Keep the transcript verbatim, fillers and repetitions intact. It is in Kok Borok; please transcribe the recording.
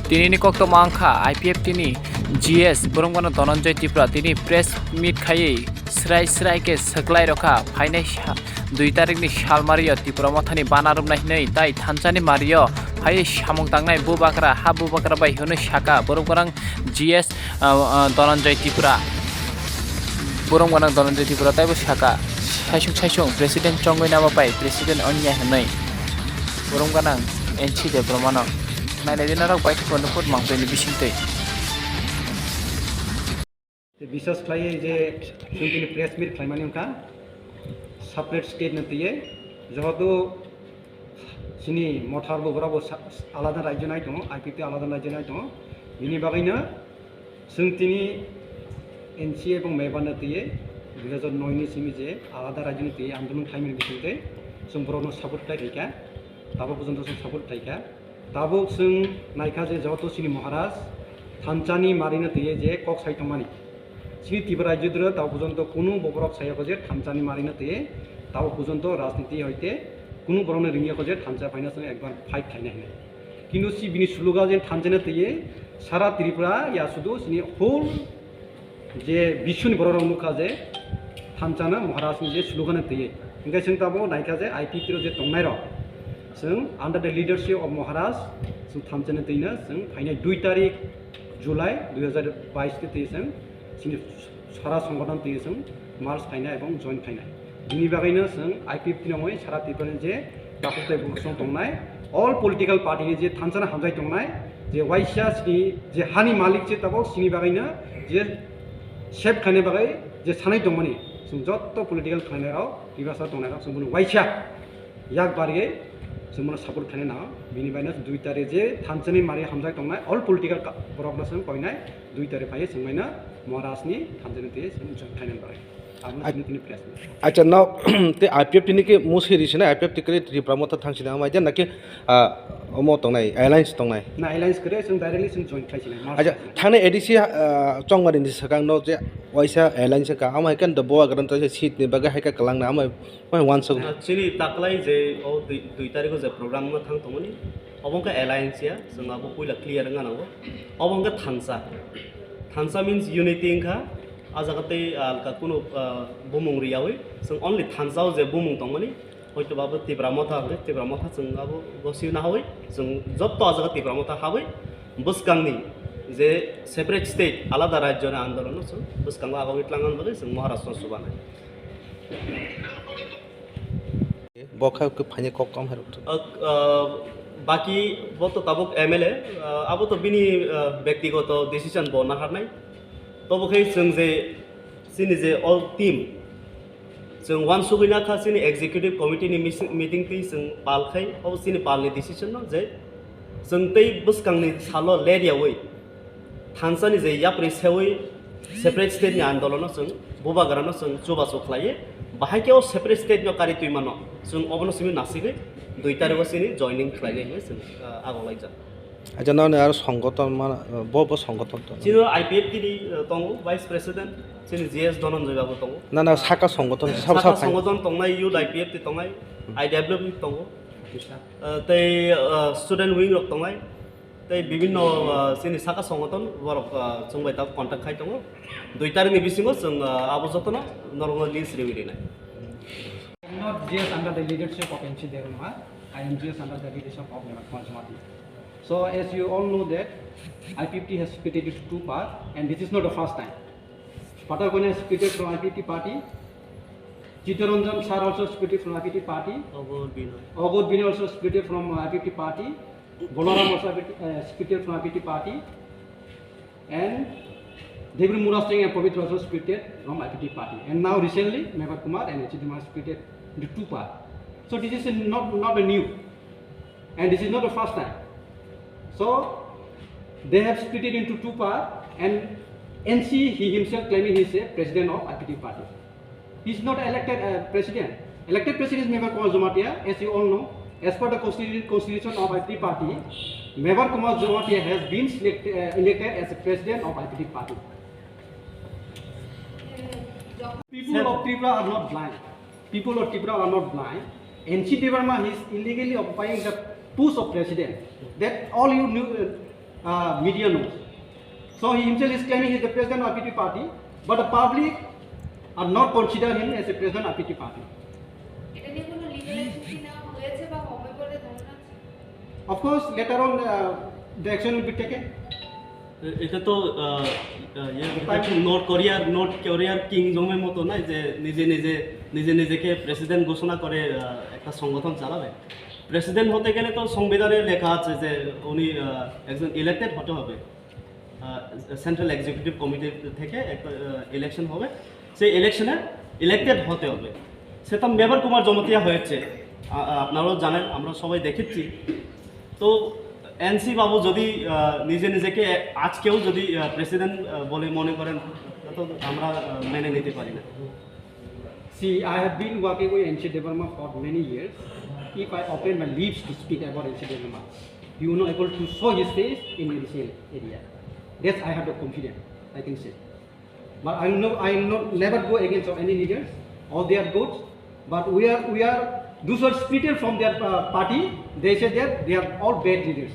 Tinini koktwma wngkha I P F T ni G S borok gana Dhananjay Tripura tini press meet khaiwi srai srai khe swklai rokha phainai sa-, dui tarikni salmario Tipra Mothani bana rwmnai hwnwi tai thansani mario phaiwi samung tangnai bubagra ha bubagra bai hwnwi saka borok gana G S ah, ah, Dhananjay Tripura. Borok gana Dhananjay Tripura taibo saka saisung saisung president chongwi nama pai president ongya hwnwi borok gana N C Debbarmano nainai di narok bai khwlwng phut mangpili bisingtwi. Biswas khlaiwi je chwng tini press meet khlaimani wngkha separate state no twiwi, jehetu chini Motha bo borok bo sa-, alada rajyo nai tongo, I P F T alada rajyo nai tongo, bini bagwino chwng tini N C A ebong Mewbar no twiwi dui hajar noi ni simi je alada rajyo ni twiwi andolon khlaimani bisingtwi chwng borokno support khlai phaikha, tabuk porjonto chwng support khlaikha. Tabuk chwng naikha je joto chini Maharaj thansa ni mari no twiwi je kok sai tongmani. Chini Tripura rajyo doro tabuk porjonto kunu bo borok sai ya kho je thansa ni mari no twiwi tabuk porjonto rajniti hoite kunu borok no ringya kho je thansa phaina chwng ekbar fight khaina hinwi. Kintu si bini slogan je thansa no twiwi sara Tripura ya sudu chini whole je biswni borok rok nukha je thansa no Maharaj ni je slogan no twiwi. Hinkhe chwng tabuk naikha je I P T rok je tongnai rok, chwng under the leadership of Maharaj, chwng thansa no twi no chwng phainai dui tarik July dui hajar bais ni twi chwng chini sara songgothon twi chwng merge khainai ebong join khainai. Bini bagwino chwng I P F T ni wngwi sara Tripura ni je takhuk tei bukhuk song tongnai, all political party ni je thansa no hamjai tongnai, je waisa chini je hani malik je tabuk chini bagwino je save khaina bagwi je sanai tongmani, chwng jotto political khlainai rok, Tiprasa tongnai rok chwng bono waisa yak barwi chwng bono support khaina nango. Bini bagwino dui tarik je thansa ni mari hamjai tongnai, all political ka-, borok no chwng koinai, dui tarik phaiwi chwng maino Maharaj ni thansa ni twi chwng join khaina bagwi. Abono Ach-, chini tini press meet. Acha, no, te I P F T ni ke musi risina, I P F T kre Tripura Motha thangsinai, amai jan naki, ah, omo tongnai, alliance tongnai. Na alliance kre, chwng directly chwng join khlai sinai, March Acha, thani A D C, ah, chongmari ni swkang no je waisa alliance ka, amai kan do boa gran ta seat ni bagwi hai ka kalang na, amai, amai wansuk. Ah, chini taklai je o dui, dui tarikh o je program ma thang tongmani, obo wngkha alliance ya, chwng abo puila clear wngna nango. Obo wngkha thansa. Thansa means unity wngkha. A jaga tei, ah, alka kunu, ah, bumung riyawi, chwng only thansa o je bumung tongmani, hoito ba bo Tipra Motha hwnwi, Tipra Motha chwng abo gosio nahawi, chwng jotto a jaga Tipra Motha hawi, bwskangni je separate state, alada rajyoni andolono chwng bwskango agogwi tlangna bagwi chwng Maharashtra no chubanai. Bo kha khe phaini kok kam hai rok. Ah, ah, baki bo to tabuk M L A, ah, abo to bini, ah, bektigoto decision bo naharnai. Tobo khe chwng je chini je all team, chwng wansugwi nakha chini executive committee ni mis-, meeting twi chwng pal khai, obo chini pal ni decision no je chwng tei bwskangni salo ler yawi thansani je yapri sewi separate state ni andolono chwng bubagrano chwng chubachu khlaiwi, bahai khe o separate state no kari twi mano chwng obono simi nasigwi dui tarikh o chini joining khlainai hinwi chwng, ah, agok laijak. Acha, nani aro songgoton mana, bo, bo songgoton to? Chini I P F T ni, eh, tongo, Vice President, chini G S Dhananjay babu tongo. Na, na, saka songgoton, sabo saka sabo phai. Songgoton tongnai, Youth I P F T tongnai, Hmm. I W F tongo. Eh, tei, eh, student wing rok tongnai, tei bibinno, eh, chini saka songgoton borok, eh, chwng bai tabuk contact khai tongo. Dui tarikh ni bisingo chwng, eh, abo jotono norokno list riwi rinai. Not G S under the leadership of N C Debbarma, I am G S under the leadership of Mevar Kumar Jamatia. So as you all know that I P F T has splitted into two parts, and this is not the first time. Patar Kanya splitted from I P F T party. Chittaranjan sir also splitted from I P F T party. Agur Binoy. Agur Binoy also splitted from I P F T party. Balaram also, uh, splitted from I P F T party. And Debri Murasing and Pavitra also splitted from I P F T party. And now recently, Mevar Kumar and H D Kumar splitted into two parts. So this is not, not a new. And this is not the first time. So they have split it into two parts, and N C, he himself claiming he is a president of I P F T party. He is not elected, uh, president. Elected president is Mevar Kumar Jamatia, as you all know. As per the constitu-, constitution of I P F T party, Mevar Kumar Jamatia has been select-, uh, elected as a president of I P F T party. People of Tripura are not blind. People of Tripura are not blind. N C Debbarma is illegally occupying the post of president. That all you knew, uh, Uh, media knows. So he himself is claiming he is the president of I P T party, but the public are not consider him as a president of I P T party. এটা নিয়ে কোনো legal action কি নেওয়া হয়েছে বা হবে বলে ধারণা আছে? Of course, later on, uh, the action will be taken. এটা তো আহ, আহ, ইয়ে, এটা কি নর্থ কোরিয়ার নর্থ কোরিয়ার কিংডমের মতো নয় যে নিজে নিজে নিজে নিজেকে প্রেসিডেন্ট ঘোষণা করে আহ, একটা সংগঠন চালাবে। প্রেসিডেন্ট হতে গেলে তো সংবিধানে লেখা আছে যে উনি আহ, একজন ইলেক্টেড হতে হবে। সেন্ট্রাল এক্সিকিউটিভ কমিটি থেকে একটা ইলেকশন হবে, সেই ইলেকশনে ইলেক্টেড হতে হবে। সেটা মেবার কুমার জমাতিয়া হয়েছে, আ- আ- আপনারাও জানেন, আমরা সবাই দেখেছি। তো এনসি বাবু যদি আহ, নিজে নিজেকে আজকেও যদি প্রেসিডেন্ট বলে মনে করেন, তো আমরা আহ, মেনে নিতে পারি না। See, I have been working with N C Debbarma for many years. If I open my lips to speak about N C Debbarma, you will not able to show his face in this area. That's I have the confidence, I can say. But I know I will not never go against of any leaders. All they are good, but we are we are those who are splitted from their uh, party. They say that they are all bad leaders.